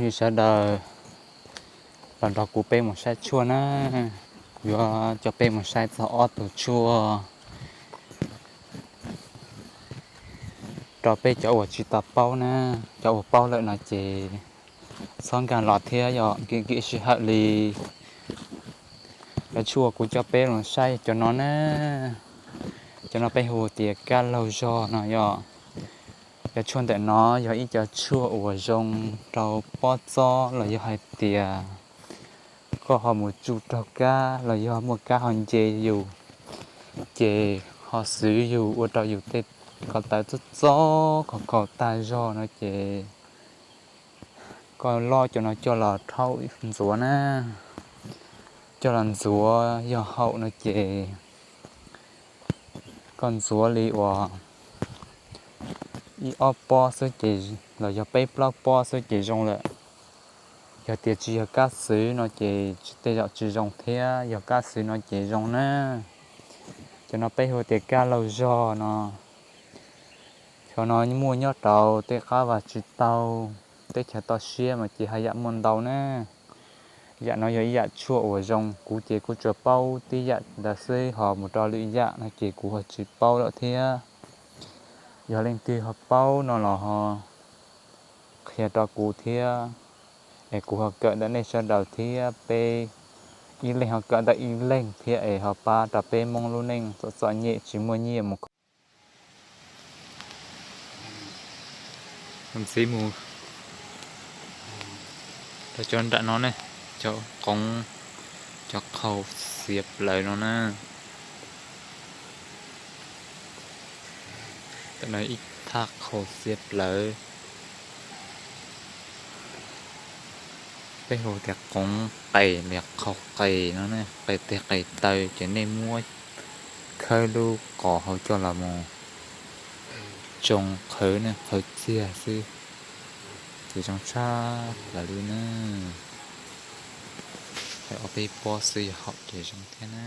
Ib sawv daws los nrog kuv peb mus saib tshuaj na. Kuv yuav coj peb mus saib txog ob tug tshuaj rau peb cov uas tsis tau paub na. Cov uas paub lawm no ces txhob nkag los thiab, yog nkim nkim sij hawm li. Cov tshuaj kuv coj peb los saib cov no na, cov no peb hu tias kab laug zog no yog. Cov tshuaj ntawm no yog ib cov tshuaj uas zoo rau pob txob los yog hais tias koj ho mus tsuj raug kab los yog muaj kab ho nce yus, ces ho xwv yus ua rau yus tej ko taw txob txob khaus khaus tag zog no ces koj loj cov no coj los rhaub ntxuav na. Coj los ntxuav yog haum no ces koj ntxuav li uas ib ob pob xwb ces, los yog peb plaub pob xwb ces zoo lawm. Yog tias tsis yog kab xwv no ces tej zaum tsis zoo thiab, yog kab xwv no ces zoo na. Cov no peb hu tias kab laug zog no. Cov no muaj nyob rau tej qab vaj tsis tau, teb chaws toj siab mas ces haj yam muaj ntau na. Yam no yog ib yam tshuaj uas zoo, kuv ces kuv tsuas paub tib yam ntawd xwb, ho mus rau lwm yam no ces kuv ho tsis paub lawm thiab. Yog leej twg ho paub no los ho qhia rau kuv thiab, es kuv ho kawm ntawm nej sawv daws thiab, peb ib leeg ho kawm ntawm ib leeg thiab es ho pab rau peb Hmoob lub neej txom txom nyem tsis muaj nyiaj mus kho. Ntxiv mus rau cov nram no ne, cov qoov, cov qhaus xiav plawv no na. Tam no ib thaj qhaus xiav plawv. Peb hu tias qoov qes los qhaus qes no ne, qes tes qes taw ces nej muab khawb lub qos hauv coj los mus tsoo qhawv ne, qhawv txiag xwb ces zoo tshaj plaws li na. Hais ob peb pob xwb yog haum ces zoo thiab na.